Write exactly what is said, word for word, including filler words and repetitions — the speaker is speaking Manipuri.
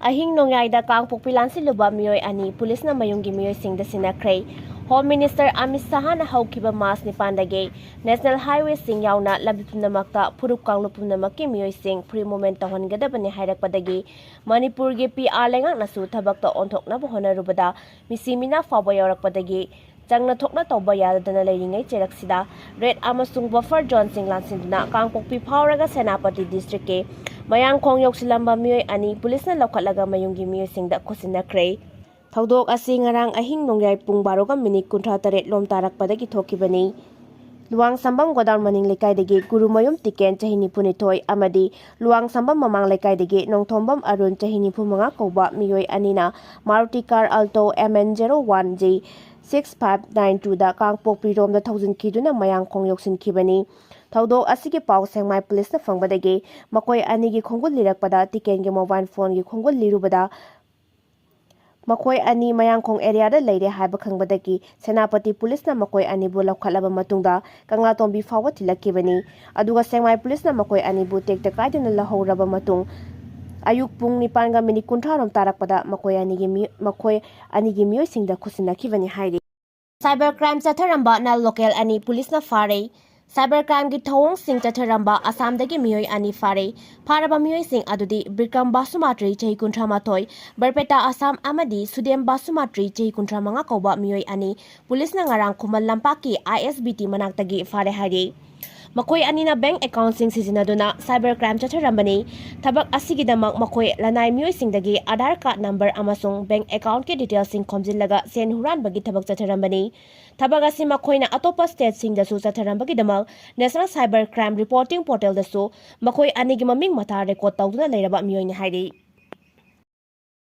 ꯑꯍꯤꯡ ꯅꯣꯡꯌꯥꯏꯗ ꯀꯥꯡꯄꯣꯛꯄꯤ ꯂꯥꯟꯁꯤꯜꯂꯨꯕ ꯃꯤꯑꯣꯏ ꯑꯅꯤ ꯄꯨꯂꯤꯁꯅ ꯃꯌꯨꯝꯒꯤ ꯃꯤꯑꯣꯏꯁꯤꯡꯗ ꯁꯤꯟꯅꯈ꯭ꯔꯦ꯫ ꯍꯣꯝ ꯃꯤꯅꯤꯁꯇꯔ ꯑꯃꯤꯠ ꯁꯍꯥꯅ ꯍꯧꯈꯤꯕ ꯃꯥꯔꯆ ꯅꯤꯄꯥꯟꯗꯒꯤ ꯅꯦꯁꯅꯦꯜ ꯍꯥꯏꯋꯦꯁꯤꯡ ꯌꯥꯎꯅ ꯂꯝꯕꯤ ꯄꯨꯝꯅꯃꯛꯇ ꯐꯨꯔꯨꯞ ꯀꯥꯡꯂꯨꯞ ꯄꯨꯝꯅꯃꯛꯀꯤ ꯃꯤꯑꯣꯏꯁꯤꯡ ꯐ꯭ꯔꯤ ꯃꯨꯚꯃꯦꯟ ꯇꯧꯍꯟꯒꯗꯕꯅꯤ ꯍꯥꯏꯔꯛꯄꯗꯒꯤ ꯃꯅꯤꯄꯨꯔꯒꯤ ꯄꯤ ꯑꯥꯔ ꯂꯩꯉꯥꯛꯅꯁꯨ ꯊꯕꯛꯇ ꯑꯣꯟꯊꯣꯛꯅꯕ ꯍꯣꯠꯅꯔꯨꯕꯗ ꯃꯤꯁꯤ ꯃꯤꯅꯥ ꯐꯥꯎꯕ ꯌꯥꯎꯔꯛꯄꯗꯒꯤ ꯆꯪꯅ ꯊꯣꯛꯅ ꯇꯧꯕ ꯌꯥꯗꯗꯅ ꯂꯩꯔꯤꯉꯩ ꯆꯩꯔꯛꯁꯤꯗ ꯔꯦꯗ ꯑꯃꯁꯨꯡ ꯕꯐꯔ ꯖꯣꯟꯁꯤꯡ ꯂꯥꯟꯁꯤꯟꯗꯨꯅ ꯀꯥꯡꯄꯣꯛꯄꯤ ꯐꯥꯎꯔꯒ ꯁꯦꯅꯥꯄꯇꯤ ꯗꯤꯁꯇ꯭ꯔꯤꯛꯀꯤ ꯃꯌꯥꯡꯈꯣꯡ ꯌꯧꯁꯤꯜꯂꯝꯕ ꯃꯤꯑꯣꯏ ꯑꯅꯤ ꯄꯨꯂꯤꯁꯅ ꯂꯧꯈꯠꯂꯒ ꯃꯌꯨꯝꯒꯤ ꯃꯤꯑꯣꯏꯁꯤꯡꯗ ꯈꯨꯠꯁꯤꯟꯅꯈ꯭ꯔꯦ꯫ ꯊꯧꯗꯣꯛ ꯑꯁꯤ ꯉꯔꯥꯡ ꯑꯍꯤꯡ ꯅꯣꯡꯌꯥꯏ ꯄꯨꯡ ꯕꯥꯔꯣꯒ ꯃꯤꯅꯤꯠ ꯀꯨꯟꯊ꯭ꯔꯥ ꯇꯔꯦꯠ ꯂꯣꯝ ꯇꯥꯔꯛꯄꯗꯒꯤ ꯊꯣꯛꯈꯤꯕꯅꯤ꯫ ꯂꯨꯋꯥꯡꯁꯝꯕꯝ ꯒꯣꯗꯥꯎꯟ ꯃꯅꯤꯡ ꯂꯩꯀꯥꯏꯗꯒꯤ ꯒꯨꯔꯨꯃꯌꯨꯝ ꯇꯤꯀꯦꯟ, ꯆꯍꯤ ꯅꯤꯐꯨꯅꯤꯊꯣꯏ, ꯑꯃꯗꯤ ꯂꯨꯋꯥꯡꯁꯝꯕꯝ ꯃꯃꯥꯡ ꯂꯩꯀꯥꯏꯗꯒꯤ ꯅꯣꯡꯊꯣꯝꯕꯝ ꯑꯔꯨꯟ, ꯆꯍꯤ ꯅꯤꯐꯨꯃꯉꯥ ꯀꯧꯕ ꯃꯤꯑꯣꯏ ꯑꯅꯤꯅ Maruti car Alto M N zero one G six five nine two ꯗ ꯀꯥꯡꯄꯣꯛꯄꯤꯔꯣꯝꯗ ꯊꯧꯖꯤꯟꯈꯤꯗꯨꯅ ꯃꯌꯥꯡꯈꯣꯡ ꯌꯧꯁꯤꯟꯈꯤꯕꯅꯤ꯫ ꯊꯧꯗꯣꯛ ꯑꯁꯤꯒꯤ ꯄꯥꯎ ꯁꯦꯡꯃꯥꯏ ꯄꯨꯂꯤꯁꯅ ꯐꯪꯕꯗꯒꯤ ꯃꯈꯣꯏ ꯑꯅꯤꯒꯤ ꯈꯣꯡꯒꯨꯜ ꯂꯤꯔꯛꯄꯗ ꯇꯤꯀꯦꯟꯒꯤ ꯃꯣꯕꯥꯏꯜ ꯐꯣꯟꯒꯤ ꯈꯣꯡꯒꯨꯜ ꯂꯤꯔꯨꯕꯗ ꯃꯈꯣꯏ ꯑꯅꯤ ꯃꯌꯥꯡꯈꯣꯡ ꯑꯦꯔꯤꯌꯥꯗ ꯂꯩꯔꯦ ꯍꯥꯏꯕ ꯈꯪꯕꯗꯒꯤ ꯁꯦꯅꯥꯄꯇꯤ ꯄꯨꯂꯤꯁꯅ ꯃꯈꯣꯏ ꯑꯅꯤꯕꯨ ꯂꯧꯈꯠꯂꯕ ꯃꯇꯨꯡꯗ ꯀꯪꯂꯥꯇꯣꯝꯕꯤ ꯐꯥꯎꯕ ꯊꯤꯜꯂꯛꯈꯤꯕꯅꯤ꯫ ꯑꯗꯨꯒ ꯁꯦꯡꯃꯥꯏ ꯄꯨꯂꯤꯁꯅ ꯃꯈꯣꯏ ꯑꯅꯤꯕꯨ ꯇꯦꯛꯇ ꯀꯥꯏꯗꯅ ꯂꯧꯍꯧꯔꯕ ꯃꯇꯨꯡ ꯑꯌꯨꯛ ꯄꯨꯡ ꯅꯤꯄꯥꯟꯒ ꯃꯤꯅꯤꯠ ꯀꯨꯟꯊ꯭ꯔꯥ ꯔꯣꯝ ꯇꯥꯔꯛꯄꯗ ꯃꯈꯣꯏ ꯑꯅꯤꯒꯤ ꯃꯤ-, ꯃꯈꯣꯏ ꯑꯅꯤꯒꯤ ꯃꯤꯑꯣꯏꯁꯤꯡꯗ ꯈꯨꯠꯁꯤꯟꯅꯈꯤꯕꯅꯤ ꯍꯥꯏꯔꯤ꯫ ꯁꯥꯏꯕꯔ ꯀ꯭ꯔꯥꯏꯝ ꯆꯠꯊꯔꯝꯕ ꯅꯟ ꯂꯣꯀꯦꯜ ꯑꯅꯤ ꯄꯨꯂꯤꯁꯅ ꯐꯥꯔꯦ꯫ ꯁꯥꯏꯕꯔ ꯀ꯭ꯔꯥꯏꯝꯒꯤ ꯊꯧꯑꯣꯡꯁꯤꯡ ꯆꯠꯊꯔꯝꯕ ꯑꯁꯥꯝꯗꯒꯤ ꯃꯤꯑꯣꯏ ꯑꯅꯤ ꯐꯥꯔꯦ꯫ ꯐꯥꯔꯕ ꯃꯤꯑꯣꯏꯁꯤꯡ ꯑꯗꯨꯗꯤ ꯕꯤꯀ꯭ꯔꯝ ꯕꯥꯁꯨꯃꯥꯇ꯭ꯔꯤ, ꯆꯍꯤ ꯀꯨꯟꯊ꯭ꯔꯥ ꯃꯥꯊꯣꯏ, ꯕꯔꯄꯦꯇꯥ, ꯑꯁꯥꯝ, ꯑꯃꯗꯤ ꯁꯨꯗꯦꯝ ꯕꯥꯁꯨꯃꯥꯇ꯭ꯔꯤ, ꯆꯍꯤ ꯀꯨꯟꯊ꯭ꯔꯥ ꯃꯉꯥ ꯀꯧꯕ ꯃꯤꯑꯣꯏ ꯑꯅꯤ ꯄꯨꯂꯤꯁꯅ ꯉꯔꯥꯡ ꯈꯨꯃꯟ ꯂꯝꯄꯥꯛꯀꯤ I S B T ꯃꯅꯥꯛꯇꯒꯤ ꯐꯥꯔꯦ ꯍꯥꯏꯔꯤ꯫ ꯃꯈꯣꯏ ꯑꯅꯤꯅ ꯕꯦꯡꯛ ꯑꯦꯀꯥꯎꯟꯠꯁꯤꯡ ꯁꯤꯖꯤꯟꯅꯗꯨꯅ ꯁꯥꯏꯕꯔ ꯀ꯭ꯔꯥꯏꯝ ꯆꯠꯊꯔꯝꯕꯅꯤ꯫ ꯊꯕꯛ ꯑꯁꯤꯒꯤꯗꯃꯛ ꯃꯈꯣꯏ ꯂꯅꯥꯏ ꯃꯤꯑꯣꯏꯁꯤꯡꯗꯒꯤ ꯑꯥꯙꯥꯔ ꯀꯥꯔꯗ ꯅꯝꯕꯔ ꯑꯃꯁꯨꯡ ꯕꯦꯡꯛ ꯑꯦꯀꯥꯎꯟꯠꯀꯤ ꯗꯤꯇꯦꯜꯁꯤꯡ ꯈꯣꯝꯖꯤꯜꯂꯒ ꯁꯦꯟ ꯍꯨꯔꯥꯟꯕꯒꯤ ꯊꯕꯛ ꯆꯠꯊꯔꯝꯕꯅꯤ꯫ ꯊꯕꯛ ꯑꯁꯤ ꯃꯈꯣꯏꯅ ꯑꯇꯣꯞꯄ ꯁ꯭ꯇꯦꯠꯁꯤꯡꯗꯁꯨ ꯆꯠꯊꯔꯝꯕꯒꯤꯗꯃꯛ ꯅꯦꯁꯅꯦꯜ ꯁꯥꯏꯕꯔ ꯀ꯭ꯔꯥꯏꯝ ꯔꯤꯄꯣꯔꯇꯤꯡ ꯄꯣꯔꯇꯦꯜꯗꯁꯨ ꯃꯈꯣꯏ ꯑꯅꯤꯒꯤ ꯃꯃꯤꯡ ꯃꯊꯥ ꯔꯦꯀꯣꯔꯗ ꯇꯧꯗꯨꯅ ꯂꯩꯔꯕ ꯃꯤꯑꯣꯏꯅꯤ ꯍꯥꯏꯔꯤ꯫